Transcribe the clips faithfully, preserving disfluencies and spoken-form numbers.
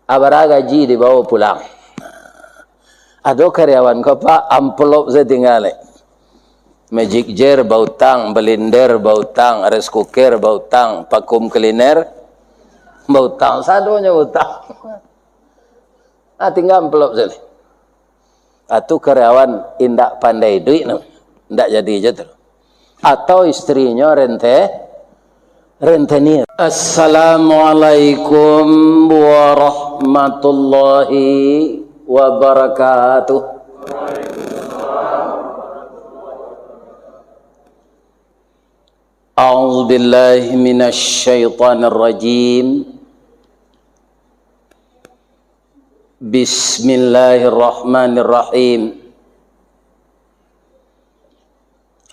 Abara gaji dibawa pulang. Ado karyawan ko, Pak, amplop sajo tingga, eh. Magic Jar bautang, blender bautang, rice cooker bautang, vacuum cleaner bautang, sadonyo bautang. Ah, tingga amplop sajo. Ah, tu karyawan indak pandai duit, no. Indak jadi je tu. Atau istrinyo rente-, rentenir. Assalamualaikum warahmatullahi wabarakatuh. A'udzubillahi minasyaitonirrajim. Bismillahirrahmanirrahim.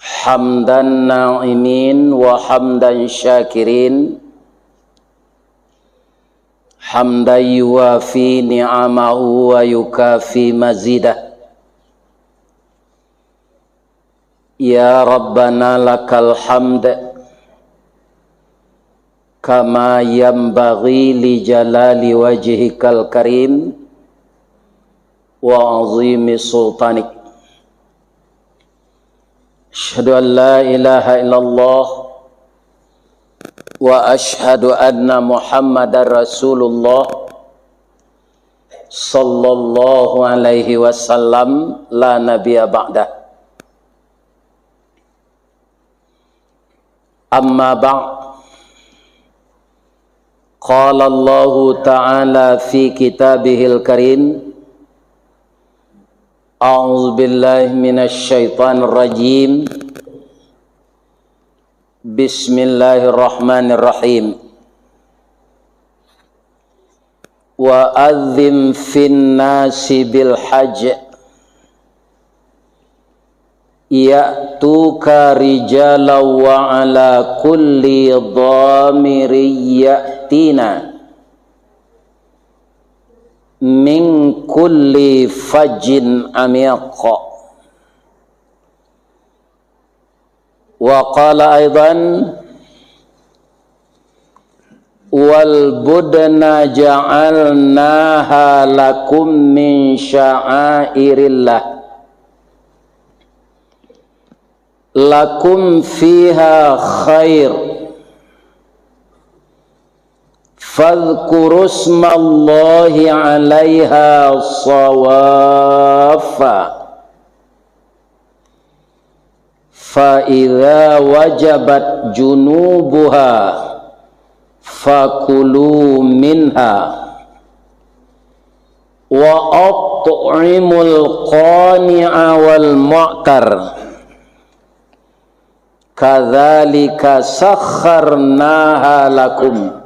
Hamdan na'imin wa hamdan syakirin. Hamdan yuwafi ni'amahu wa yukafi mazidah. Ya Rabbana lakal hamd, kama yanbaghi li jalali wajhikal karim wa azimi sultanik. Asyhadu an la ilaha illallah wa asyhadu anna Muhammadar Rasulullah sallallahu alaihi wasallam, la nabiyya ba'dah. Amma ba'd. Qala Allahu ta'ala fi kitabihil karim, a'udzu billahi minasy syaithanir rajim. Bismillahirrahmanirrahim. Wa adzim fin nasi bil hajj ya'tuka rijalan wa ala kulli dhamirin ya'tina min kulli fajjin amiq. Wa qala aidan, wal budna ja'alnaha lakum min sya'airillah, lakum fiha khair, fadzkurusmallahi alaiha shawafa, fa idza wajabat junubuha, fakulu minha, wa at'imul qani'a wal mu'tar, kadzalika sakharnaha lakum,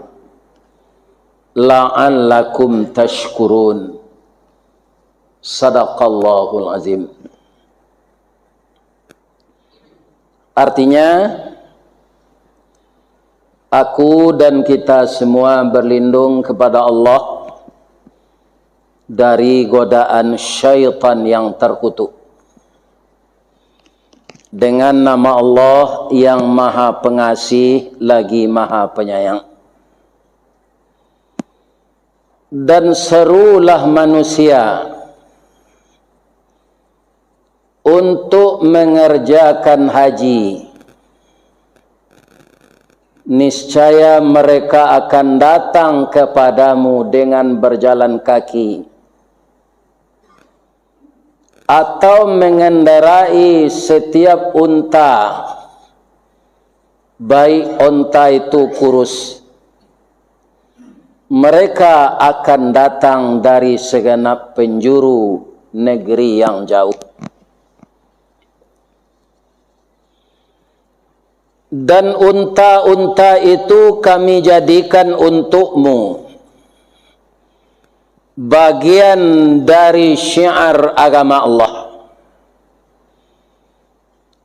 la'allakum tasykurun. Sadaqallahul azim. Artinya, aku dan kita semua berlindung kepada Allah dari godaan syaitan yang terkutuk, dengan nama Allah yang Maha Pengasih lagi Maha Penyayang. Dan serulah manusia untuk mengerjakan haji, niscaya mereka akan datang kepadamu dengan berjalan kaki, atau mengendarai setiap unta, baik onta itu kurus. Mereka akan datang dari segenap penjuru negeri yang jauh. Dan unta-unta itu Kami jadikan untukmu bagian dari syiar agama Allah.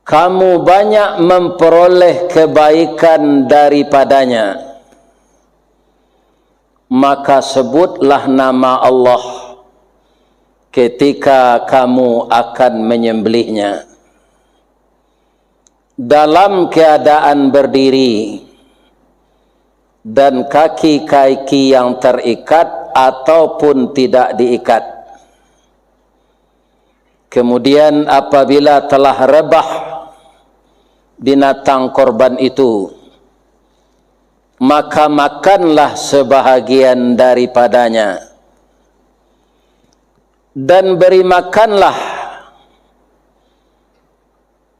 Kamu banyak memperoleh kebaikan daripadanya, maka sebutlah nama Allah ketika kamu akan menyembelihnya. Dalam keadaan berdiri, dan kaki-kaki yang terikat ataupun tidak diikat. Kemudian, apabila telah rebah binatang korban itu, maka makanlah sebahagian daripadanya, dan beri makanlah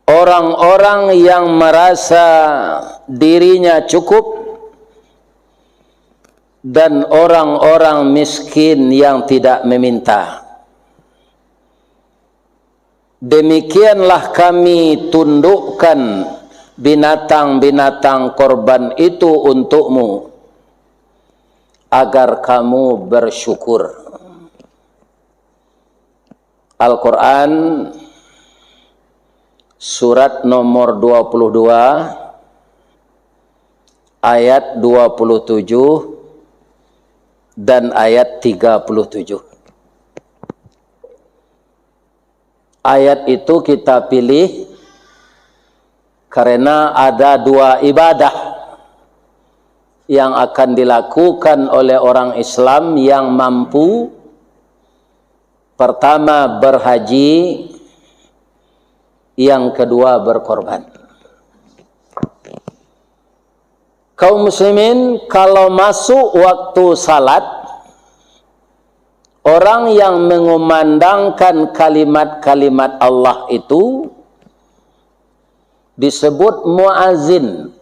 orang-orang yang merasa dirinya cukup, dan orang-orang miskin yang tidak meminta. Demikianlah Kami tundukkan binatang-binatang korban itu untukmu, agar kamu bersyukur. Al-Quran, surat nomor dua puluh dua, ayat dua puluh tujuh dan ayat tiga puluh tujuh. Ayat itu kita pilih karena ada dua ibadah yang akan dilakukan oleh orang Islam yang mampu. Pertama, berhaji, yang kedua, berkorban. Kaum muslimin, kalau masuk waktu salat, orang yang mengumandangkan kalimat-kalimat Allah itu disebut muazin,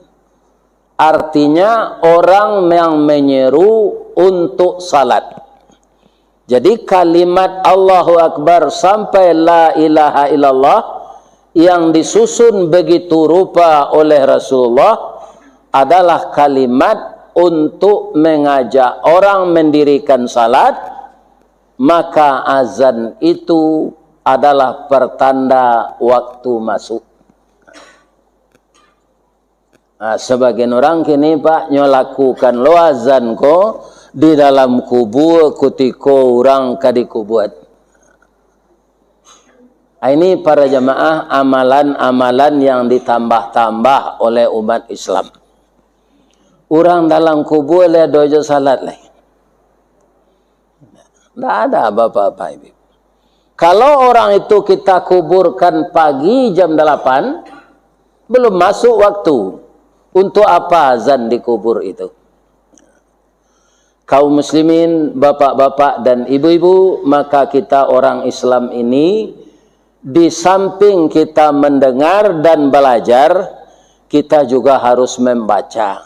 artinya orang yang menyeru untuk salat. Jadi, kalimat Allahu Akbar sampai La ilaha illallah yang disusun begitu rupa oleh Rasulullah adalah kalimat untuk mengajak orang mendirikan salat, maka azan itu adalah pertanda waktu masuk. Nah, sabagian urang kini, Pak, nyo lakukan lo azan ko di dalam kubua kutiko urang ka dikubuan. Ah, ini para jamaah, amalan-amalan yang ditambah-tambah oleh umat Islam. Urang dalam kubua lai ado jo salat lai. Ndak ada bapak-bapak, ibu. Kalau orang itu kita kuburkan pagi jam delapan, belum masuk waktu. Untuk apa azan di kubur itu? Kaum muslimin, bapak-bapak dan ibu-ibu, maka kita orang Islam ini, di samping kita mendengar dan belajar, kita juga harus membaca.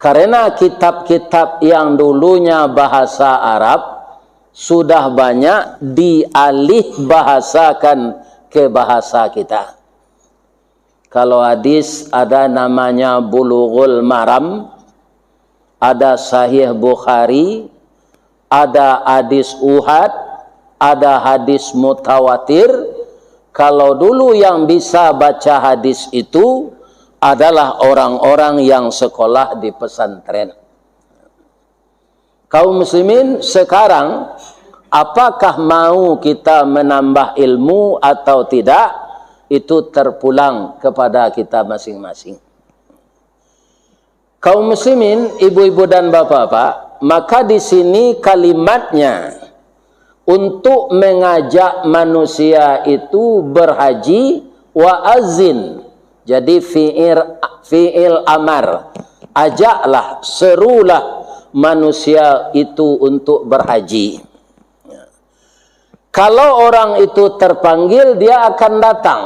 Karena kitab-kitab yang dulunya bahasa Arab sudah banyak dialih bahasakan ke bahasa kita. Kalau hadis, ada namanya Bulughul Maram, ada Sahih Bukhari, ada hadis Uhad, ada hadis mutawatir. Kalau dulu yang bisa baca hadis itu adalah orang-orang yang sekolah di pesantren. Kaum muslimin, sekarang, apakah mau kita menambah ilmu atau tidak, itu terpulang kepada kita masing-masing. Kaum muslimin, ibu-ibu dan bapak-bapak, maka di sini kalimatnya untuk mengajak manusia itu berhaji, wa azin. Jadi fi'il, fi'il amar. Ajaklah, serulah manusia itu untuk berhaji. Kalau orang itu terpanggil, dia akan datang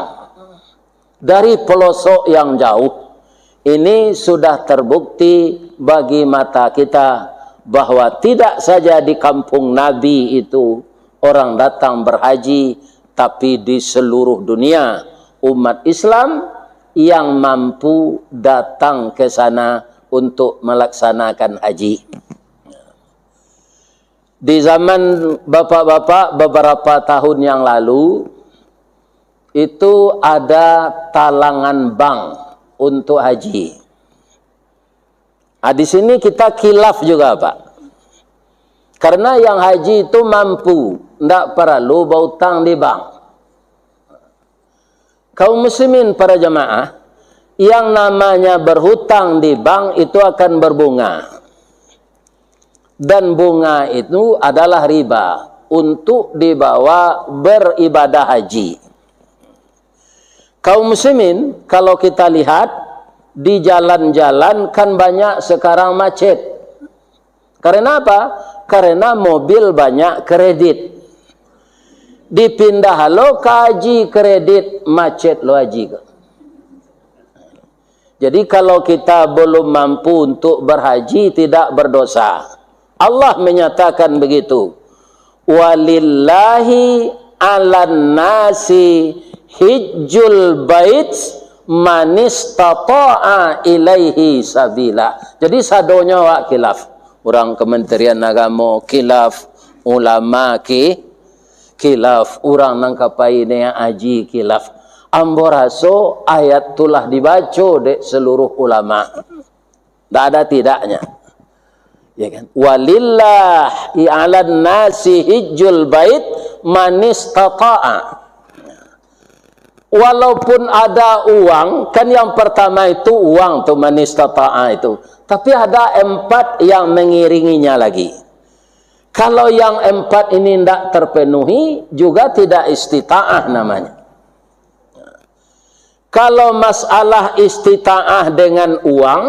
dari pelosok yang jauh. Ini sudah terbukti bagi mata kita bahwa tidak saja di kampung Nabi itu orang datang berhaji, tapi di seluruh dunia umat Islam yang mampu datang ke sana untuk melaksanakan haji. Di zaman bapak-bapak beberapa tahun yang lalu, itu ada talangan bank untuk haji. Ah, di sini kita khilaf juga, Pak. Karena yang haji itu mampu, ndak perlu bautang di bank. Kaum muslimin, para jamaah, Yang namanya berhutang di bank itu akan berbunga. Dan bunga itu adalah riba untuk dibawa beribadah haji. Kaum muslimin, kalau kita lihat, di jalan-jalan kan banyak sekarang macet. Karena apa? Karena mobil banyak kredit. Dipindah lo ka haji kredit, macet lo haji ko. Jadi, kalau kita belum mampu untuk berhaji, tidak berdosa. Allah menyatakan begitu, "Walillahi 'alan nasi hijjul bait manistata'a ilaihi sabila." Jadi, sadonyo awak khilaf. Urang Kementerian Agamo khilaf, ulama ki-, khilaf, urang nan ka pai naiak haji khilaf. Ambo raso ayat tu lah dibaco dek seluruh ulama. Ndak ada tidaknya. Ya kan? "Walillahi 'alan nasi hijjul bait manistata'a." Walaupun ada uang, kan yang pertama itu uang tu, manistata'a itu. Tapi ada empat yang mengiringinya lagi. Kalau yang empat ini ndak terpenuhi, juga tidak istita'ah namanya. Kalau masalah istita'ah dengan uang,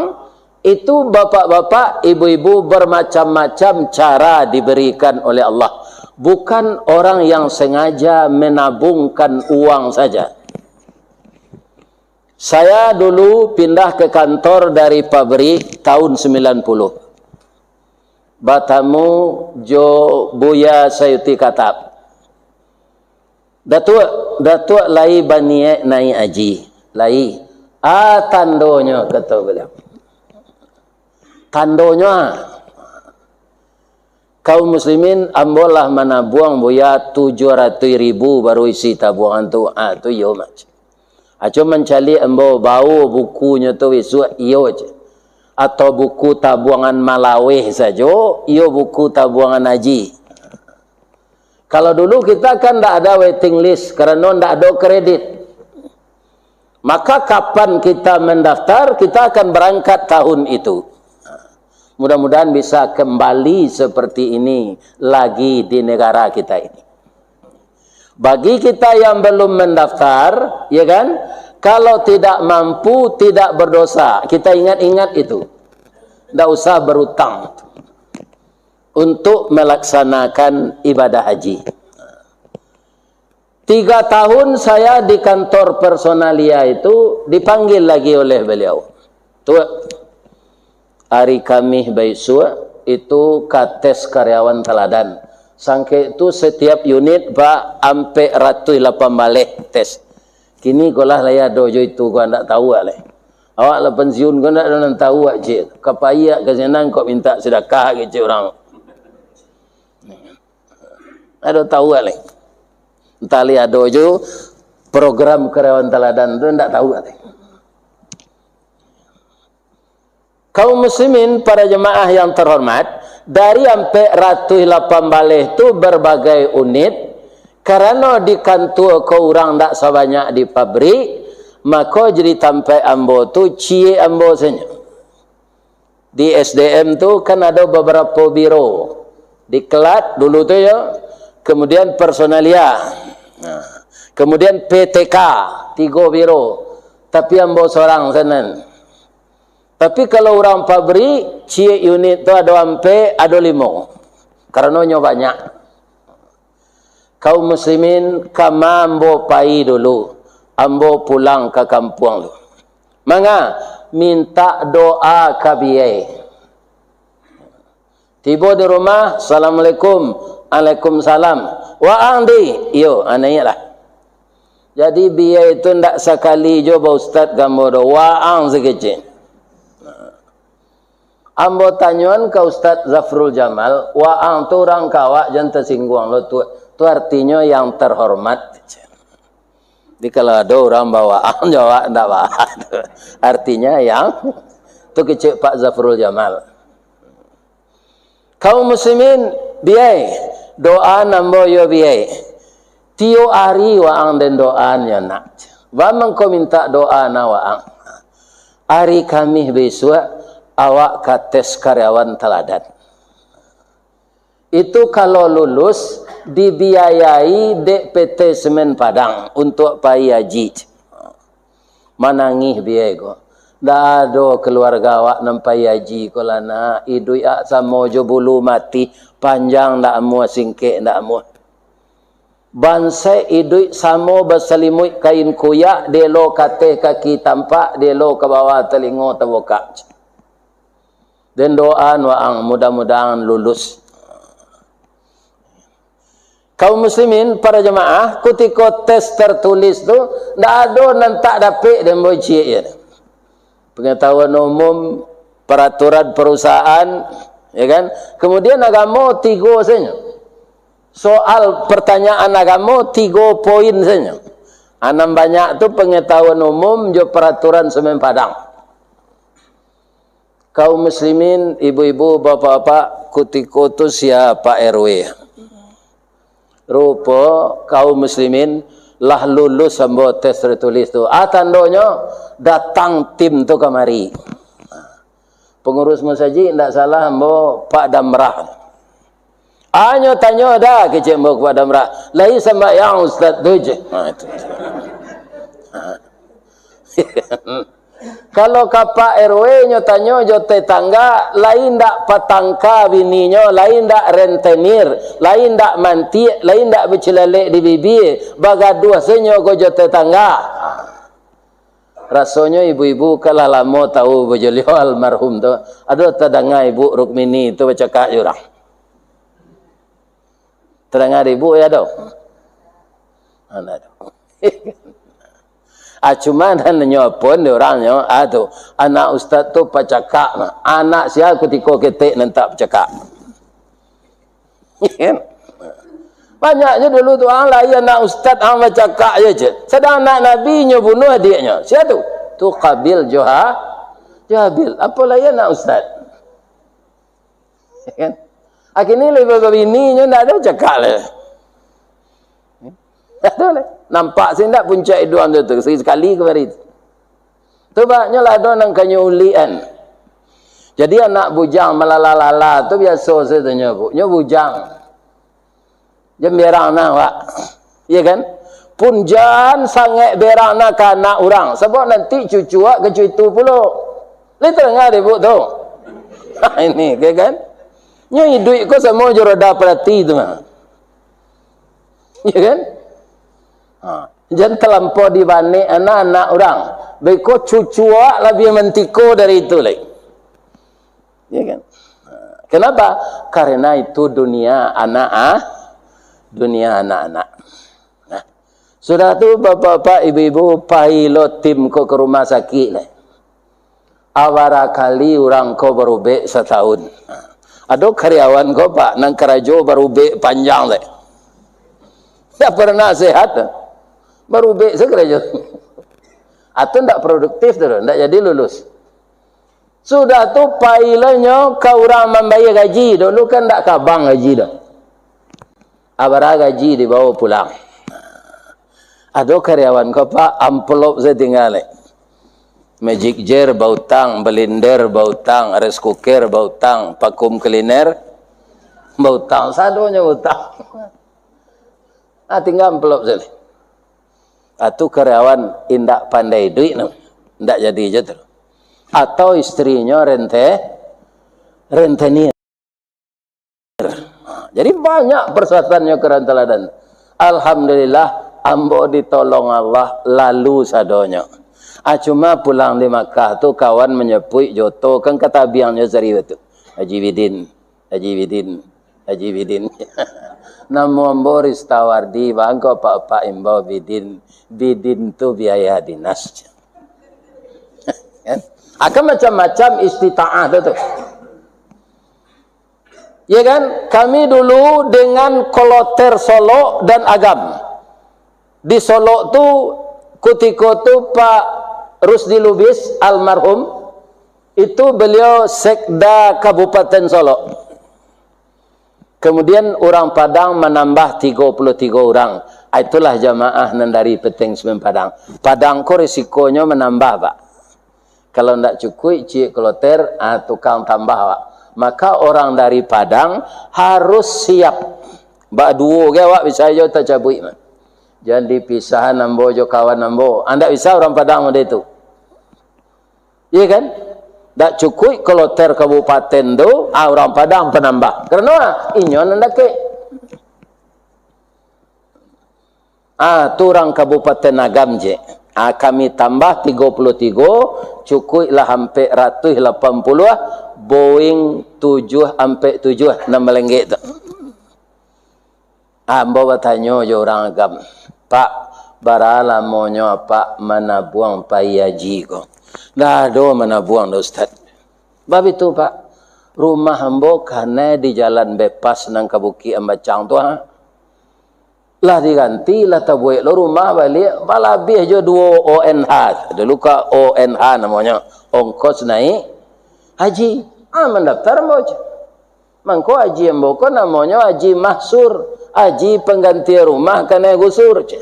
itu bapak-bapak, ibu-ibu, bermacam-macam cara diberikan oleh Allah. Bukan orang yang sengaja menabungkan uang saja. Saya dulu pindah ke kantor dari pabrik tahun sembilan puluh. Batamu jo Buya Sayuti Katap. "Datuak, Datuak lai baniaik naiak haji?" "Lai." "Ah, tandonyo," kato baliau. "Tandonyo, ah." "Kaum muslimin, ambo lah manabuang, Buya, tujuah ratuih ribu baru isi tabuangan tu." "Ah, tu iyo, Mak." Aco mancaliak ambo, bao bukunyo tu isuak, iyo je. Atau buku tabuangan malaweh sajo, iyo buku tabuangan haji. Kalau dulu kita kan ndak ada waiting list, karano ndak ado kredit. Maka kapan kita mendaftar, kita akan berangkat tahun itu. Mudah-mudahan bisa kembali seperti ini lagi di negara kita ini. Bagi kita yang belum mendaftar, ya kan, kalau tidak mampu, tidak berdosa. Kita ingat-ingat itu. Ndak usah berutang untuk melaksanakan ibadah haji. Tiga tahun saya di kantor personalia itu, dipanggil lagi oleh beliau. Tu, hari Kamih baisuak itu ka tes karyawan taladan. Sangkek tu setiap unit, Pak, ampek ratuih lapan baleh tes. Kini ko lah lai ado jo itu, ko ndak tahu lai. Awak lah pensiun, ko ndak ado nan tahu, Cik. Ka pai ka sinan, kok minta sedekah, kecek urang. Ado tahu lai. Entah lai ado jo program karyawan taladan tu, ndak tahu lai. Kaum muslimin, para jemaah yang terhormat, dari ampek ratuih lapan baleh tu berbagai unit, karano di kantua ko urang ndak sabanyak di pabrik, mako jadi tampek ambo tu ciek ambo sajo. Di S D M tu kan ado babarapo biro. Diklat dulu tu yo, kemudian personalia, nah, kemudian P T K, tigo biro. Tapi ambo sorang sanan. Tapi kalau urang pabrik, ciek unit tu ado ampek, ado limo. Karano nyo banyak. Kaum muslimin, kama ambo pai dulu, ambo pulang ka kampuang dulu. Manga, mintak doa ka biyai. Tibo di rumah, "Assalamualaikum." "Waalaikumsalam." "Waang di?" "Iyo." "Ah, naiaklah." Jadi, biyai tu ndak sakali jo ba ustad ka ambo doh, waang sakecek. Ambo tanyoan ka Ustaz Zafrul Jamal, waang tu urang ka awak, jan tasingguang lo tu, tu artinyo yang terhormat. Jadi kalau ado urang bawaang jo awak, ndak baa tu. Artinyo yang tu kecek Pak Zafrul Jamal. Kaum muslimin, biyai, doaan ambo yo biyai. Tiok ari waang den doaan yo nak. Baa mangko mintak doa na waang. Ari Kamih bisuak, awak ka tes karyawan taladan. Itu kalau lulus, dibiayai dek P T Semen Padang untuak pai haji. Manangih biai ko. Ndak ado kaluarga awak nan pai haji ko lah, nak. Iduik ak samo jo bulu mati, panjang ndak amuah, singkek ndak amuah. Bansaik iduik samo basalimuik kain kuyak, dielo ka ateh kaki tampak, dielo ka bawah talingo tabukak. Den doaan waang, mudah-mudahan lulus. Kaum muslimin, para jamaah, kutiko tes tertulis tu, ndak ado nan tak dapek den boh ciek je. Pengetahuan umum, peraturan perusahaan, ya kan? Kemudian agamo tigo sajo. Soal pertanyaan agamo tigo poin sajo. Anam banyak tu pengetahuan umum jo peraturan Semen Padang. Kaum muslimin, ibu-ibu, bapak-bapak, kutiko tu sia Pak R W. Rupo kaum muslimin lah lulus ambo tes tertulis tu. Ah, tandonyo datang tim tu kamari. Pengurus masajik ndak salah ambo Pak Damrah. Anyo tanyo dah kecek ambo kepada Damrah. Lai sambahyang ustaz tu je. Ha, itu. Ha. Kalau ka Pak R W nyo tanyo jo tetangga, lai ndak patangka bininyo, lai ndak rentenir, lai ndak mantiak, lai ndak bacilalek di bibia, bagaduah sajo ko jo tetangga. Rasonyo ibu-ibu kan lah lamo tahu bajolio almarhum tu. Ado tadanga Ibu Rukmini tu bacakak jo urang. Tadanga dek ibu, yo ado? Ado. Ah, cuma nan nyo pun di urang nyo, ah, tu, anak ustaz tu pacakak mah. Anak sia kutiko ketek nan tak pacakak. Banyaknyo dulu tu, ah, lai anak ustaz, ah, bacakak je, cek. Sadang anak Nabi nyo bunuh adiaknyo. Sia tu? Tu Qabil jo Ha-, jo Habil. Apo lai anak ustaz? Ya kan? Akhirnyo lai babini nyo ndak ado cakak lai. Ndak ado lai. Nampak sih ndak puncak iduang tu, tu. Sekali-sekali kamari tu. Tu banyak lah ado nan kanyo ulikan. Jadi anak bujang malala-lala tu biaso sajo nyo, Bu. Nyo bujang. Jan berang nah, Wak. Iya kan? Pun jan sangaik berang nah ka anak urang. Sabab nanti cucu wak ka cuitu pulo. Lai tadanga dek ibu tu? Ini, iya kan? Nyo iduik ko samo jo roda parati tu mah. Iya kan? Ha. Jan talampau dibanek anak-anak urang. Beko cucu wak labiah mantiko dari itu lai. Ya kan? Kenapa? Karena itu dunia anak, ah, dunia anak-anak. Nah, sudah tu, bapak-bapak, ibu-ibu, pai lo tim ko ka rumah sakik lai. Abarah kali urang ko barubek satahun. Ado karyawan ko, Pak, nan karajo barubek panjang lai. Ndak pernah sehat. Barubek sajo karajo. Atau ndak produktif tu, ndak jadi lulus. Sudah tu, pai lo nyo ka urang mambayia gaji. Dulu kan ndak kabang gaji doh. Abarah gaji dibawa pulang. Ado karyawan ko, Pak, amplop sajo tingga lai. Magic Jar bautang, blender bautang, rice cooker bautang, vacuum cleaner bautang, sadonyo bautang. Ah, tingga amplop sajo. Ah, tu karyawan indak pandai duit tu. Indak jadi je tu. Atau istrinyo rente-, rentenir. Jadi banyak persyaratannya karyawan teladan. Alhamdulillah, ambo ditolong Allah lalu sadonyo. Ah, cuma pulang di Makkah tu kawan manyapuik joto kan katabiangnyo sari tu. Haji Bidin, Haji Bidin, Haji Bidin. Namo ambo Ristawardi, bangko pak-pak imbau Bidin. Bidin tu biaya dinas. Kan? Akan macam-macam istitaah tu, tu. Ya kan? Kami dulu dengan Kloter Solok dan Agam. Di Solok tu, kutiko tu Pak Rusdi Lubis, almarhum, itu beliau sekda Kabupaten Solok. Kemudian urang Padang manambah tigo puluah tigo urang. Ah, itulah jamaah nan dari Peteng Semen Padang. Padang ko risikonyo manambah, Pak. Kalau ndak cukuik, ciek kloter, ah, tukang tambah awak. Maka orang dari Padang harus siap. Baduo ge awak bisa jo tacabuik mah. Jan dipisahan ambo jo kawan ambo. Ah, ndak bisa urang Padang model tu. Iya kan? Ndak cukuik kloter kabupaten tu, ah, urang Padang panambah. Karano, ah, inyo nan dakek. Ah, tu urang Kabupaten Agam je. Ah, kami tambah tigo puluah tigo, cukuiklah ampek ratuih lapan puluah, Boeing tujuah ampek tujuah nan malenggek tu. Ah, ambo batanyo jo urang Agam, "Pak, bara lamonyo Apak manabuang pai haji ko?" "Ndak ado manabuang doh, Ustaz." "Bab itu, Pak, rumah ambo kanai di Jalan Bepas nan ka Bukik Ambacang tu, ha." Lah diganti, lah tabuek lo rumah baliak, balabiah jo duo O N H. Dulu ka O N H namonyo, ongkos naik haji. Ah, mandaftar ambo, ceh. Mangko haji ambo ko namonyo Haji Mahsur, haji pangganti rumah kanai gusur, ceh.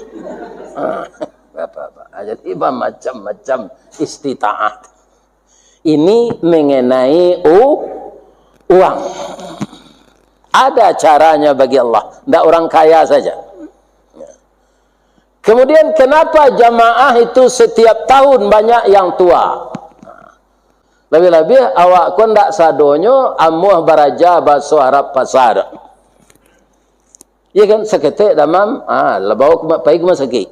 Ah, apa-apa. Ah, jadi bamacam-macam istitaah. Ini mengenai u-, uang. Ada caranya bagi Allah, ndak orang kaya saja. Kemudian, kenapa jamaah itu setiap tahun banyak yang tua? Labiah-labiah awak ko ndak sadonyo amuah baraja baso Arab pasa. Iya kan, saketek damam, ah, lah bawa ke ma-, pai ka rumah sakik.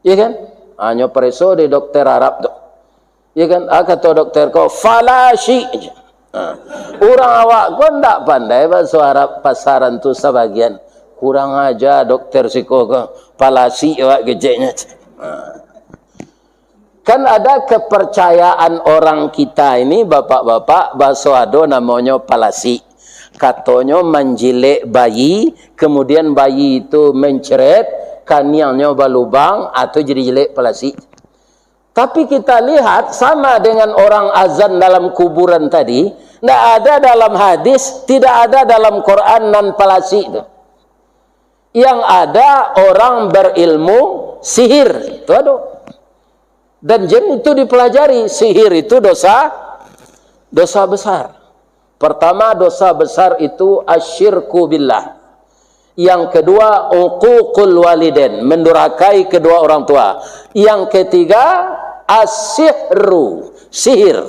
Iya kan? Ah, nyo pareso di dokter Arab tu. Iya kan? Ah, kato dokter ko, "Fala syi'." Ah. Urang awak ko ndak pandai baso Arab pasaran tu sabagian. "Kurang aja dokter siko ko, fala syi' awak keceknyo." Ah. Kan ada kepercayaan orang kita ini, bapak-bapak, baso ado namonyo fala syi'. Katonyo manjilek bayi, kemudian bayi itu mencret, kaniangnyo balubang, atau jadi jelek fala syi'. Tapi kita lihat, sama dengan orang azan dalam kuburan tadi, ndak ada dalam hadis, tidak ada dalam Quran nan fala syi' tu. Yang ada orang berilmu sihir, itu ado. Dan jin itu dipelajari, sihir itu dosa, dosa besar. Pertama, dosa besar itu asyirku billah. Yang kedua, uququl walidain, mendurhakai kedua orang tua. Yang ketiga, asihru, sihir.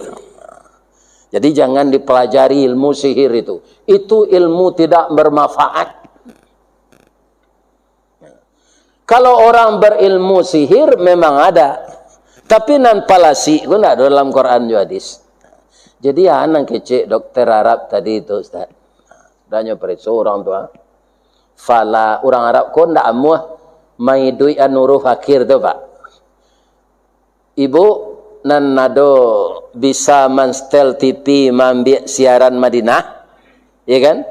Jadi, jangan dipelajari ilmu sihir itu. Itu ilmu tidak bermanfaat. Kalau orang berilmu sihir, memang ada. Tapi nan fala syi' ko ndak ado dalam Quran jo hadis. Jadi, ah, nan kecek dokter Arab tadi tu, Ustaz. Danyo pareso urang tu, ah. Fala, urang Arab ko ndak amuah maiduik an huruf akhir tu, Pak. Ibu nan ado bisa manstel T V maambiak siaran Madinah, ya kan?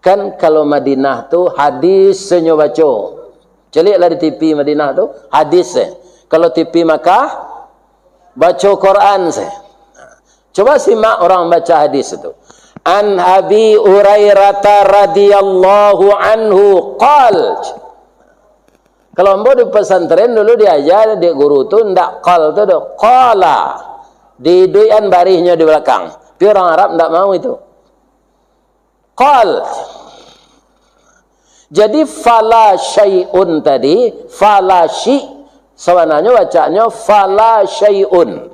Kan kalau Madinah tu hadis se nyo baco. Caliaklah di T V Madinah tu, hadis se. Kalau T V Makkah, baco Quran se. Coba simak orang baca hadis tu. An Abi Hurairah radhiyallahu anhu qal. Kalau ambo di pesantren dulu diaja dek guru tu, ndak qal tu doh, qala. Diiduikan barihnyo di balakang. Tapi urang Arab ndak mau itu. Qal. Jadi, fala syai'un tadi, fala syi', sabananyo bacanyo fala syai'un.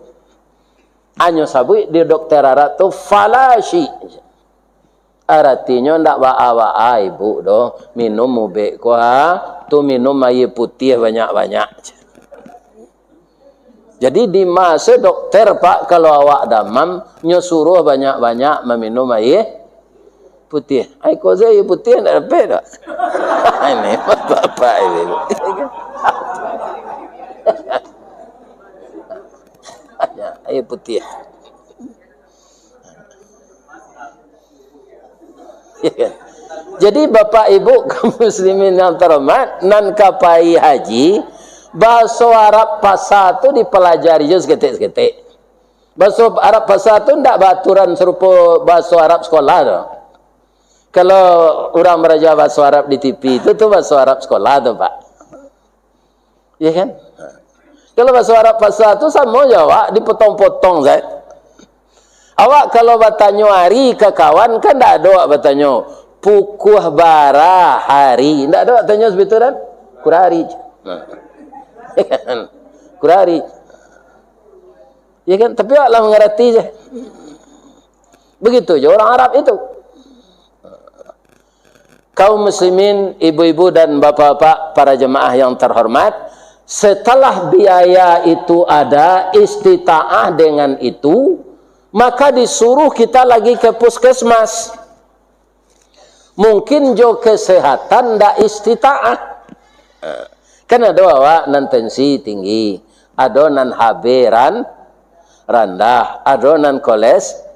Anyo sabuik di dokter Arab tu fala syi'. Aratinyo ndak baa-baa ibu doh, minum ubek ko ha, tu minum aia putiah banyak-banyak. Jadi di maso dokter, Pak, kalau awak damam, nyo suruah banyak-banyak maminum aia putiah. Ai ko se aia putiah ndak dapek doh. Ini bapak ini. Aia putiah. Jadi, Bapak Ibu kaum muslimin yang terhormat, nan ka pai haji, baso Arab pasa tu dipelajari jo saketek-saketek. Baso Arab pasa tu ndak baaturan sarupo baso Arab sekolah tu. Kalau urang baraja baso Arab di T V tu, tu baso Arab sekolah tu, Pak. Ya kan? Kalau baso Arab pasa tu samo jo awak dipotong-potong sajo. Awak kalau batanyo ari ka kawan, kan ndak ado awak batanyo, "Pukua bara hari?" Ndak ado awak tanyo sabitu kan? Kurari. Nah. Kurari. Ya kan? Tapi awak lah mangarati sajo. Begitu jo urang Arab itu. Kaum muslimin, ibu-ibu dan bapak-bapak, para jemaah yang terhormat, setelah biaya itu ada, istitaah dengan itu, maka disuruh kita lagi ke puskesmas. Mungkin jo kesehatan ndak istitaah. Kan ado awak nan tensi tinggi, ado nan H B ran-, randah, ado nan koles-,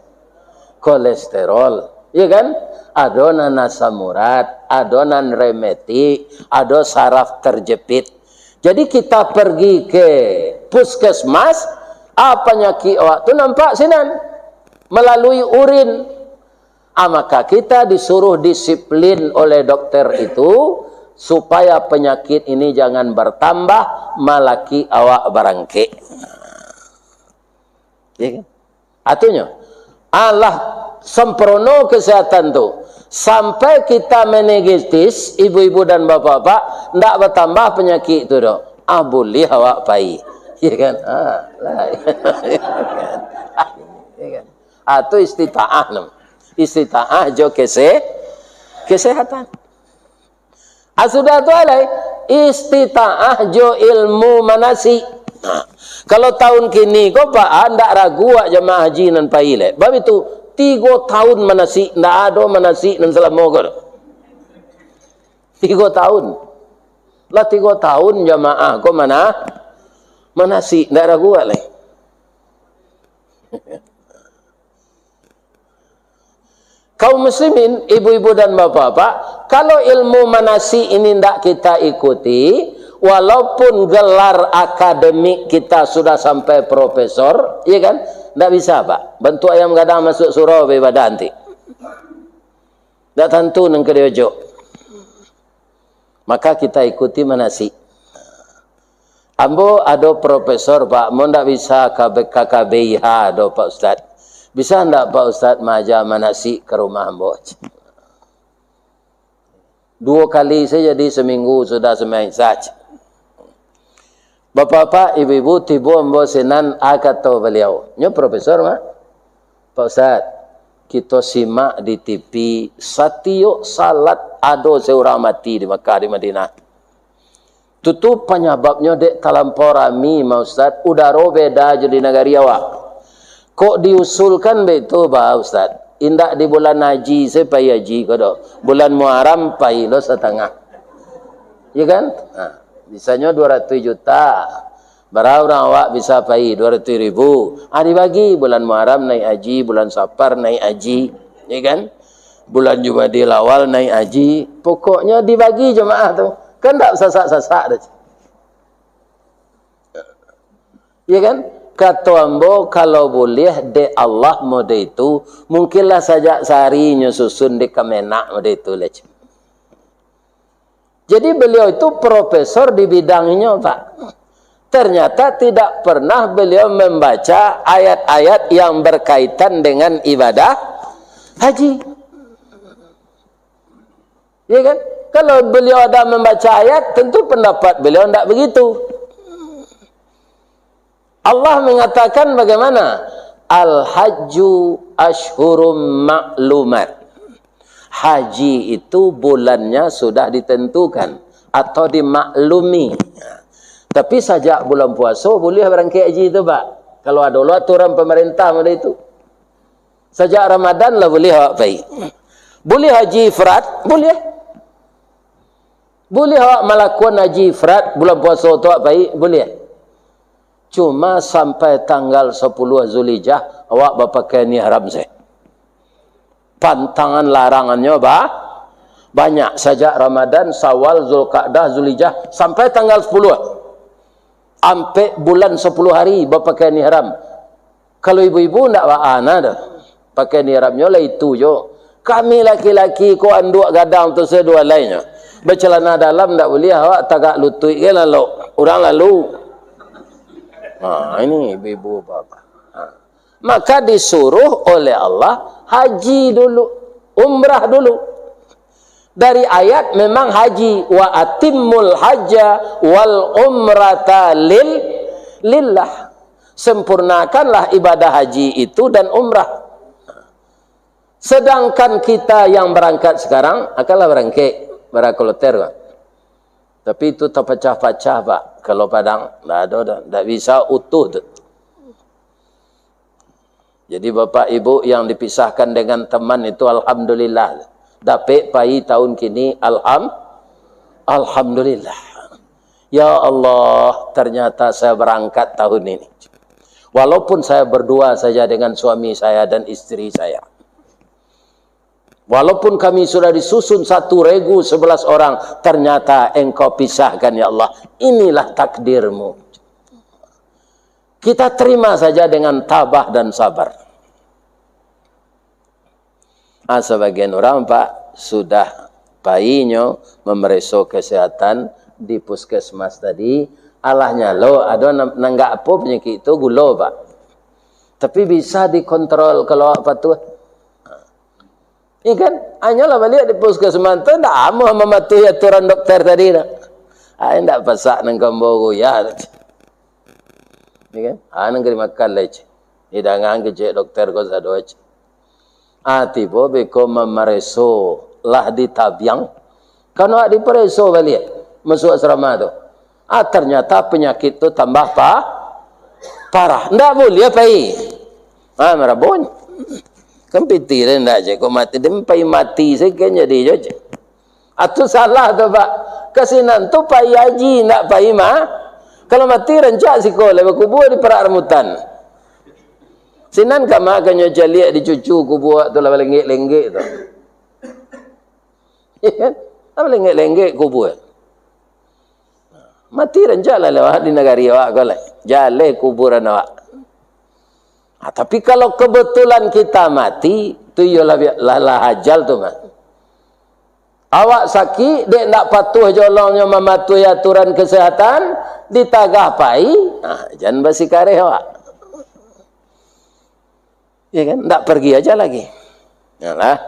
kolesterol, iya kan? Ado nan asam urat, ado nan rematik, ado saraf terjepit. Jadi kita pergi ke puskesmas, ah, panyakik awak tu nampak sinan, melalui urin. Ah, maka kita disuruh disiplin oleh dokter itu, supaya penyakit ini jangan bertambah, malaki awak barangkek. Ya kan? Artinyo, alah sempurno kesehatan tu. Sampai kita meningitis, ibu-ibu dan bapak-bapak, ndak bertambah penyakit tu doh. Ah, buliah awak pai. Ya kan? Ah, lah. Ya kan? Ah, tu istitaah nam. Istitaah jo kese-, kesehatan. Ah, sudah tu alai, istitaah jo ilmu manasik. Nah, kalau tahun kini ko, Pak, ah, ndak ragu awak jamaah haji nan pai lai. Bab itu, tigo tahun manasik, ndak ado manasik nan salamo ko doh. Tigo tahun. Lah tigo tahun jamaah ko mana, manasik, ndak ragu awak lai. Kaum muslimin, ibu-ibu dan bapak-bapak, kalau ilmu manasik ini ndak kita ikuti, walaupun gelar akademik kita sudah sampai profesor, iya kan? Ndak bisa, Pak. Bantuak ayam gadang masuk surau baibadah nanti. Ndak tantu nan ka diojok. Maka kita ikuti manasik. Ambo ado profesor, Pak, ambo ndak bisa ka B-, ka K B I H doh, Pak Ustaz. Bisa ndak, Pak Ustaz, maaja manasik ka rumah ambo? Duo kali sajo, jadi saminggu sudah sumbayang Isya. Bapak-bapak, ibu-ibu, tibo ambo sinan, a kato baliau. Nyo profesor, Mak. "Pak Ustaz, kito simak di T V, satiok salat ado se urang mati di Makkah, di Madinah. Tu, tu panyababnyo dek talampau rami, ma Ustaz, udaro beda jo di nagari awak. Kok diusulkan baitu, ba Ustaz? Indak di bulan haji se pai haji ko doh. Bulan Muharram pai lo satangah." Ya kan? Ha, misalnyo duo ratuih juta. Bara urang awak bisa pai? Duo ratuih ribu. Ah, dibagi, bulan Muharram naiak haji, bulan Safar naiak haji, ya kan? Bulan Jumadil Awal naiak haji. Pokoknyo dibagi jamaah tu. Kan ndak sasak-sasak doh. Ya kan? Kato ambo, kalau buliah dek Allah model itu, mungkinlah sajak sahari nyo susun di Kemenag model itu lah. Jadi, beliau itu profesor di bidang inyo, Pak. Ternyata tidak pernah beliau membaca ayat-ayat yang berkaitan dengan ibadah haji. Ya kan? Kalau beliau ada membaca ayat, tentu pendapat beliau ndak begitu. Allah mengatakan bagaimana? "Al-hajju ashhurum ma'lumat." Haji itu bulannya sudah ditentukan atau dimaklumi. Tapi sajak bulan puaso buliah barangkek haji tu, Pak. Kalau ado lo aturan pemerintah model itu. Sajak Ramadan lah buliah awak pai. Buliah haji ifrad, buliah. Buliah awak malakuan haji ifrad bulan puaso tu awak pai, buliah. Cuma sampai tanggal sapuluah Zulhijjah, awak bapakaian ihram se. Pantangan larangannyo ba-, banyak. Sajak Ramadan, Syawal, Zulkaadah, Zulhijjah, sampai tanggal sapuluah. Ampek bulan sapuluah hari bapakaian ihram. Kalau ibu-ibu ndak baa na doh. Pakaian ihramnyo lah itu jo. Kami laki-laki ko anduak gadang tu saduo alainyo. Bacelana dalam ndak buliah, awak tagak lutuik ge lalok. Urang lalu. Ha, ini ibu-ibu bapak. Ha. Maka disuruh oleh Allah haji dulu, umrah dulu. Dari ayat memang haji, "Wa atimmul hajja wal umrata lil-, lillah." Sempurnakanlah ibadah haji itu dan umrah. Sedangkan kita yang berangkat sekarang, akanlah berangkat, bara kloter, Pak. Tapi itu tapacah-pacah, Pak. Kalau Padang, ndak ado doh, ndak bisa utuh tu. Jadi, Bapak Ibu yang dipisahkan dengan teman itu, alhamdulillah. Dapek pai tahun kini, alham-, alhamdulillah. Ya Allah, ternyata saya berangkat tahun ini. Walaupun saya berdua saja dengan suami saya dan istri saya. Walaupun kami sudah disusun satu regu sebelas orang, ternyata Engkau pisahkan, ya Allah. Inilah takdir-Mu. Kita terima saja dengan tabah dan sabar. Ah, sabagian urang, Pak, sudah painyo mamareso kesehatan di puskesmas tadi, alah nyalo, ado nan, nanggak apo panyakik tu, gulo, Pak. Tapi bisa dikontrol kalau awak patuah. Iya kan? Hanyolah baliak di puskesmas tu, ndak amuah mamatuhi aturan dokter tadi tu. Ah, ndak pasak nan kambo guyah. Iya kan? Ah, nan ka dimakan lai, cik. Didangan kecek dokter ko sado, cik. Ah, tibo beko mamareso, lah ditabiang. Kan awak dipareso baliak, masuak asrama tu. Ah, ternyata panyakik tu tambah pa-, parah. Ndak buliah pai. Ah, marabonyo. Kan piti deh ndak je, kok mati, dem pai mati sajo kan jadi jo je. Atu salah tu, Pak. Ka sinan tu pai haji, ndak pai ma-, kalau mati rancak siko, lai bakubua di parak rambutan. Sinan ka ma kanyo caliak di cucu kubua tu lah balenggek-lenggek tu. Iya kan? Lah balenggek-lenggek kubua. Mati rancak lah lewat di nagari awak ko lai. Jaleh kuburan awak. Ah, tapi kalau kebetulan kita mati, tu iyolah bi-, lah, lah ajal tu mah. Awak sakik, dek ndak patuah jolongnyo mamatuhi aturan kesehatan, ditagah pai, ah, jan basikareh awak. Ya kan? Ndak pergi aja lagi. Yalah,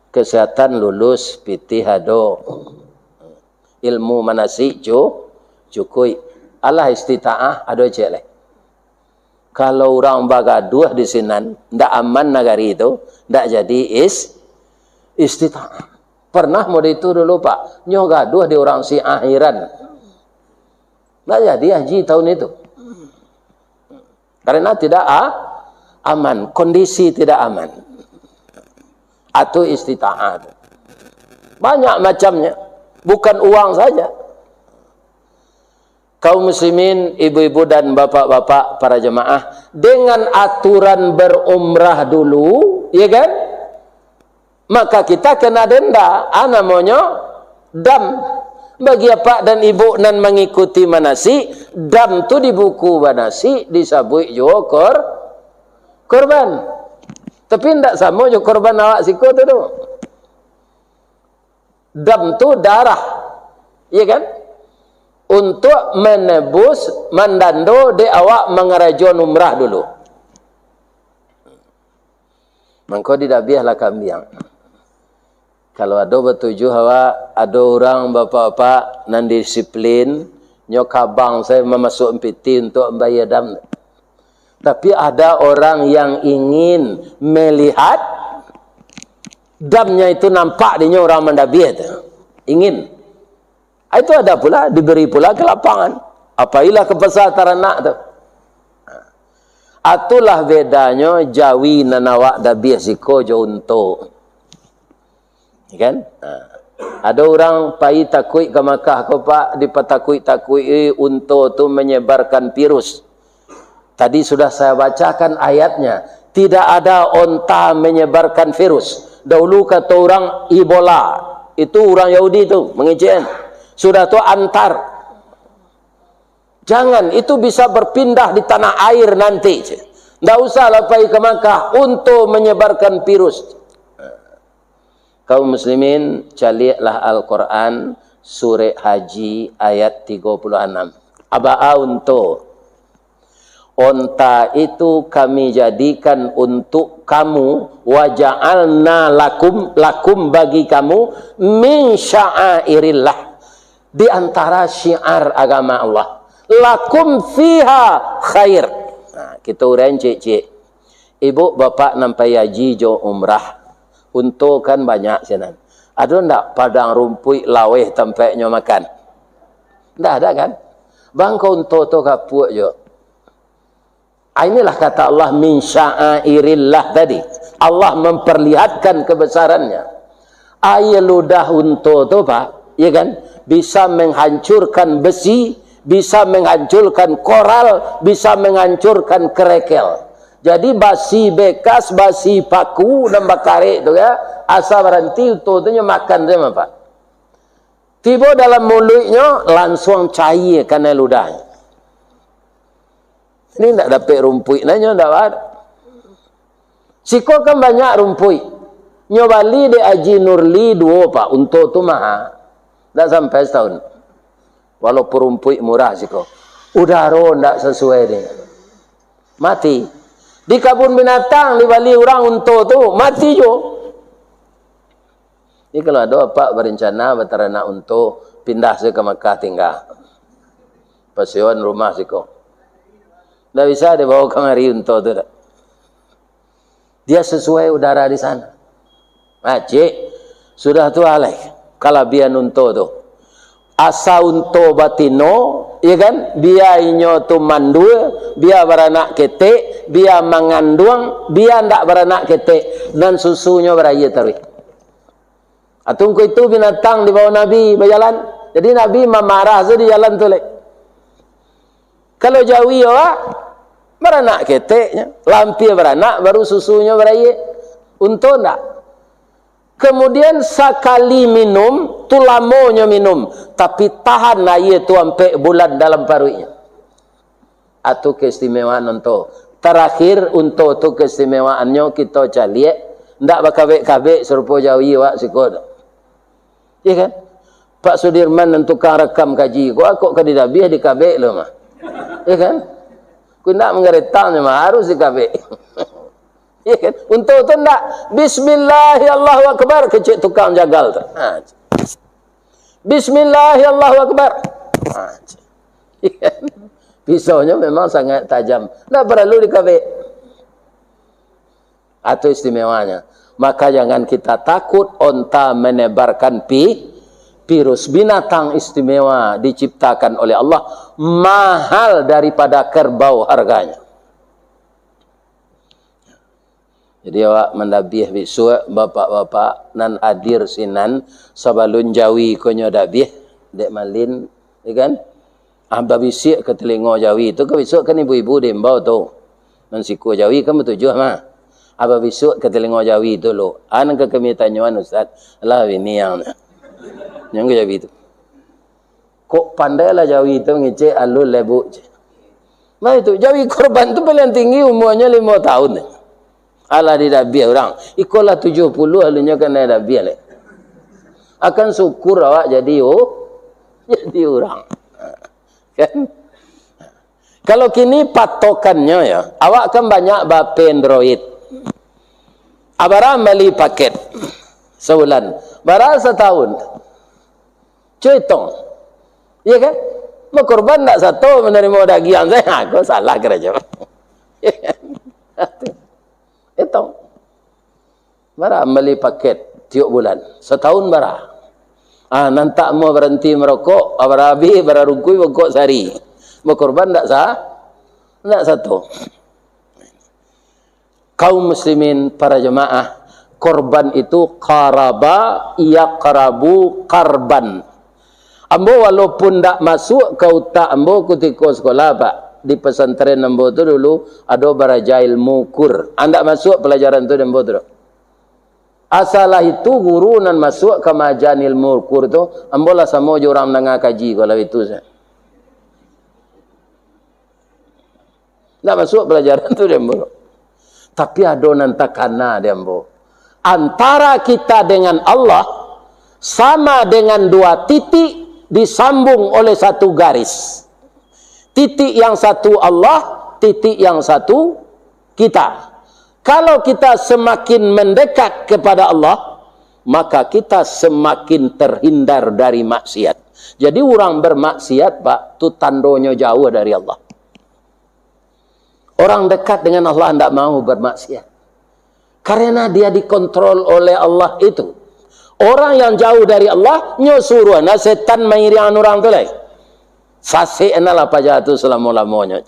kesehatan lulus, pitih ado, ilmu manasik cu-, cukuik. Alah istitaah, ado ciek lai. Kalau urang bagaduah di sinan, ndak aman nagari tu, ndak jadi is-, istitaah. Pernah mode itu dulu, Pak. Nyo gaduah di urang Syiah Iran. Ndak jadi haji tahun itu. Karena tidak a-, aman, kondisi tidak aman. Atau istitaah. Banyak macamnya. Bukan uang saja. Kaum muslimin, ibu-ibu dan bapak-bapak para jemaah, dengan aturan berumrah dulu, ya kan? Maka kita kena denda, ah, namonyo dam. Bagi apak dan ibu nan mangikuti manasik, dam tu di buku manasik disabuik juo kor-, korban. Tapi ndak samo jo korban awak siko tu, tu. Dam tu darah, iya kan? Untuk menebus, mandando dek awak mangarajoan umrah dulu. Mangko didabiahlah kambiang. Kalau ado batujuh awak, ado urang bapak-bapak nan disiplin, nyo kabang sajo mamasuakan piti untuak mambayia dam. Tapi ada orang yang ingin melihat damnya itu nampak dinyo urang mandabiah tu. Ingin. Ah, itu ada pula, diberi pula ke lapangan. Apailah ke pasar taranak tu. Itulah bedanyo jawi nan awak dabiah siko jo unto. Ya kan? Ha. Ado urang pai takuik ka Makkah ko, Pak, dipatakuik-takuik, eh, unto tu manyebarkan virus. Tadi sudah saya bacakan ayatnya. Tidak ada onta menyebarkan virus. Dahulu kato urang Ebola. Itu urang Yahudi tu, mangecekan. Sudah tu antar. Jangan, itu bisa berpindah di tanah air nanti. Ndak usahlah pai ka Makkah unto manyebarkan virus. Kaum muslimin, caliaklah Al-Quran, Surat Haji ayat tigo puluah anam. Abaa unto. Onta itu Kami jadikan untuk kamu, wa ja'alna lakum, lakum bagi kamu, min sya'airillah, di antara syiar agama Allah. Lakum fiha khair. Nah, kita uraian ciek-ciek. Ibu bapak nan pai haji jo umrah, unto kan banyak sinan. Ado ndak padang rumpuik laweh tampeknyo makan? Ndak ada kan? Bangko unto tu kapuak jo. Ah, inilah kata Allah, min sya'airillah tadi. Allah memperlihatkan kebesarannya. Aia ludah unto tu, Pak, ya kan, bisa menghancurkan besi, bisa menghancurkan koral, bisa menghancurkan kerekel. Jadi basi bekas, basi paku nan bakarek tu ya, asa baranti unto tu nyo makan sajo, Pak. Tibo dalam muluiknyo, lansuang caia kanai ludahnyo. Ini ndak dapek rumpuik, nanyo ndak ada. Siko kan banyak rumpuik. Nyo bali dek Haji Nurli duo, Pak, unto tu maha. Ndak sampai satahun. Walaupun rumpuik murah siko. Udaro ndak sasuai dengan. Mati. Di kabun binatang dibali urang unto tu, mati juo. Jadi kalau ado apak barencana bataranak unto, pindah se ka Makkah tingga. Pasewan rumah siko. Ndak bisa dibao kamari unto tu, dak. Dia sesuai udara di sana. Nah, cik, sudah tu alai kalabihan unto tu. Asa unto batino, ya kan? Bia inyo tu mandul, bia baranak ketek, bia manganduang, bia ndak baranak ketek, nan susunyo baraia taruih. Atau ko itu binatang dibao Nabi bajalan. Jadi Nabi mamarah se di jalan tu, lek. Kalau jawi awak, baranak keteknyo, lampia baranak, baru susunyo baraia. Unto ndak. Kemudian sakali minum, tu lamonyo minum, tapi tahan aia tu ampek bulan dalam paruiknyo. Atu keistimewaan unto. Tarakhir, unto tu keistimewaannyo kito caliak, ndak bakabek-kabek sarupo jawi awak siko tu. Iya kan? Pak Sudirman nan tukang rakam kaji ko, kok ka didabiah dikabek lo mah. Iya kan? Ku ndak manggaretang nyo mah, harus dikabek. Iya kan? Unto tu ndak, "Bismillah, Allahu Akbar," kecek tukang jagal tu. Ha. "Bismillah, Allahu Akbar." Ha. Iya kan? Pisaunyo memang sangat tajam. Ndak paralu dikabek. Atau istimewanya. Maka jangan kita takut onta menebarkan pi-, virus. Binatang istimewa diciptakan oleh Allah, mahal daripada kerbau harganya. Jadi awak mandabiah bisuak, bapak-bapak nan hadir sinan, sabalun jawi ko nyo dabiah, dek malin, ya kan? Ah, babisuak ka talingo jawi tu, ka bisuak kan ibu-ibu diimbau tu. Nan siko jawi kan batujuah mah. Ah, babisuak ka talingo jawi tu lo. Ah, nan ka kami tanyoan, Ustaz. Lah bini yang nyo ka jawi tu. Kok pandai lah jawi tu ngecek alun lebuk, cek. Nah itu, jawi korban tu paling tinggi umurnyo limo tahun. Alah didabiah urang. Iko lah tujuah puluah alunnyo kanai dabiah leh. Akan syukur awak jadi, oh, jadi urang. Kan? Kalau kini patokannyo ya, awak kan banyak ba-P Android. Abara mambali paket sabulan? Bara satahun? Cuy tong. Iya kan? Bakorban ndak sato manarimo dagiang sajo. Ha, ko salah karajo. Iya kan? Itu. Bara mambali paket tiok bulan? Satahun bara? Ah, nan tak mau baranti marokok, ah, bara abih, bara rungkui, bongkok sari. Bakorban ndak sa-, ndak sato. Kaum muslimin, para jamaah, korban itu qaraba yaqrabu qarban. Ambo walaupun ndak masuk ka utak ambo kutiko sekolah, Pak, di pesantren ambo tu dulu ado baraja ilmu Qur. Ah, ndak masuk pelajaran tu di ambo tu doh. Asalah itu guru nan masuk ka maaja ilmu Qur tu, ambo lah samo jo urang mandanga kaji ko lah itu sajo. Ndak masuk pelajaran tu di ambo. Tapi ado nan takana di ambo. Antara kita dengan Allah sama dengan dua titik disambung oleh satu garis. Titik yang satu Allah, titik yang satu, kita. Kalau kita semakin mendekat kepada Allah, maka kita semakin terhindar dari maksiat. Jadi, urang bermaksiat, Pak, tu tandonyo jauah dari Allah. Orang dekat dengan Allah ndak mau bermaksiat. Karena dia dikontrol oleh Allah itu. Orang yang jauh dari Allah, nyo suruah nah setan mairiangan urang tu lai. Sasek nah lah paja tu salamo-lamonyo.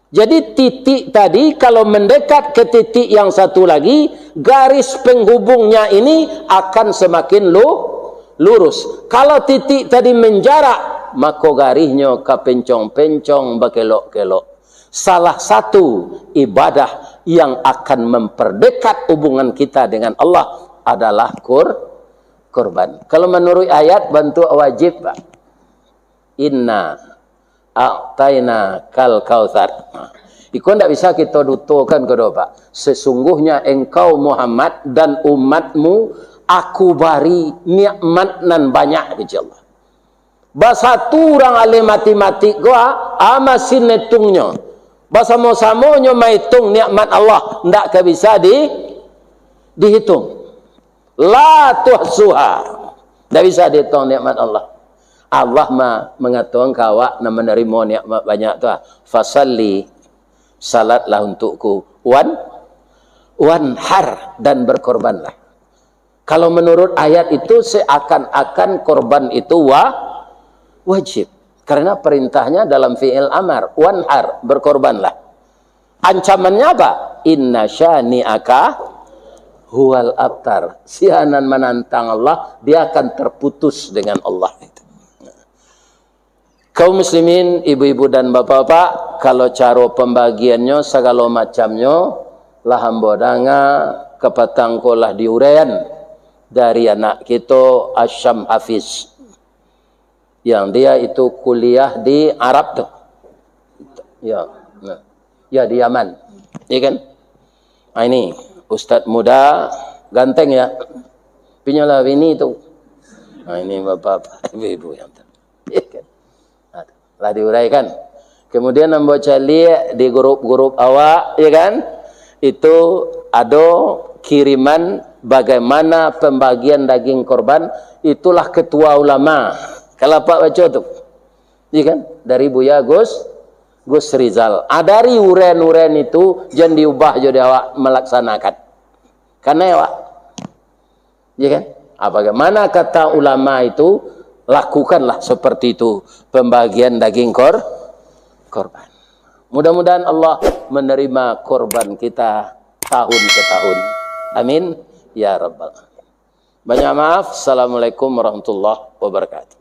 Jadi, titik tadi kalau mendekat ke titik yang satu lagi, garis penghubungnya ini akan semakin lu-, lurus. Kalau titik tadi menjarak, mako garihnyo ka pencong-pencong, bakelok-kelok. Salah satu ibadah yang akan memperdekat hubungan kita dengan Allah adalah kur-, kurban. Kalau menurut ayat, bantuak wajib, Pak. Inna a'taina kal kautsar. Nah, iko ndak bisa kito dutokan ko doh, Pak. Sesungguhnya engkau, Muhammad, dan umatmu, Aku bari nikmat nan banyak, kecek Allah. Basatu urang ahli matematik ko, ah, ah, masin netungnyo. Basamo-samonyo maitung nikmat Allah, ndak ka bisa di-, dihitung. La tuhsuha. Ndak bisa dihitung nikmat Allah. Allah ma-, mangatokan ka awak nan manarimo nikmat banyak tu, ah, "Fasalli, salatlah untukku, wan-, wanhar, dan berkorbanlah." Kalau menurut ayat itu, seakan-akan korban itu wa-, wajib. Karena perintahnya dalam fi'il amar, "Wanhar, berkorbanlah." Ancamannya apa? "Inna syani'aka huwal abtar." Sia nan manantang Allah, dia akan terputus dengan Allah. Kaum muslimin, ibu-ibu dan bapak-bapak, kalau caro pambagiannyo, sagalo macamnyo, lah ambo danga, kapatang ko lah diuraian dari anak kito, Asyam Hafiz. Yang dia itu kuliah di Arab tu. Ya, nah. Ya, di Yaman. Ya kan? Ah, ini ustaz muda, ganteng ya. Punyo lah bini tu. Nah, ini bapak-bapak, ibu-ibu yang tu. Ya kan? Nah, lah diuraikan. Kemudian ambo caliak di grup-grup awak, ya kan? Itu ado kiriman bagaimana pembagian daging korban, itulah ketua ulama. Kalau Pak baco tu. Iya kan? Dari Buya Gus, Gus Rizal. Ah, dari uren-uren itu, jan diubah jo di awak malaksanakan. Karena ya, Pak. Iya kan? Ah, bagaimana kata ulama itu, lakukanlah seperti itu pembagian daging kor-, korban. Mudah-mudahan Allah menerima korban kita tahun ke tahun. Amin. Ya Rabbal Alamin. Banyak maaf. Assalamualaikum warahmatullahi wabarakatuh.